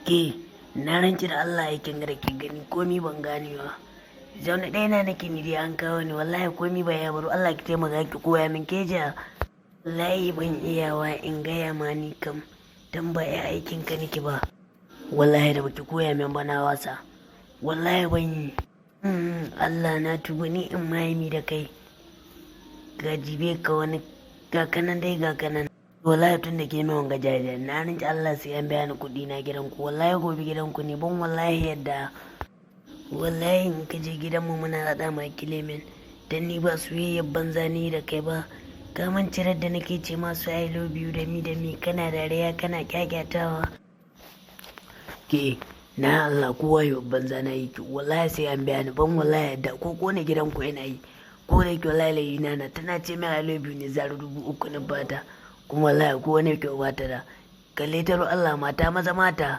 Ke, na rance da Allah, aikin da ke gani komi ban ganewa. Zaune ɗaya na nake ni dai an kawo ni, wallahi komi ba ya baro. Allah ki taimaka ki koya min keja. Wallahi ban iyawa in gaya ma ni kam, dan ba ya aikin ka nake ba. Wallahi da baki koya min ba na wasa. Wallahi ban yi. Allah na tuba, ni in ma da kai. Ga jibe ka wani ga kanan dai ga kanan. Wallahi tun da ke min wanga jaje, na rinci Allah sai an biya ni kuɗi na gidanku. Wallahi gobe gidanku ne ban, wallahi yadda. Wallahi in ka je gidanmu muna raɗa ma kilemin, dan ni ba soyayyar banza ni da kai ba. Ka cirar da nake ce masu "I love you" da mi da mi, kana dariya kana kyakyatawa. Ke, na Allah, kowa yau banza na yi ki, wallahi sai an biya ni, ban wallahi yadda ko kone gidanku yana yi. Ko da yake wallahi layi na tana ce min "I love you" ne, zaru 3000 na bata. Kuma wallahi ko wani kyau bata da kalle ta. Allah mata maza mata.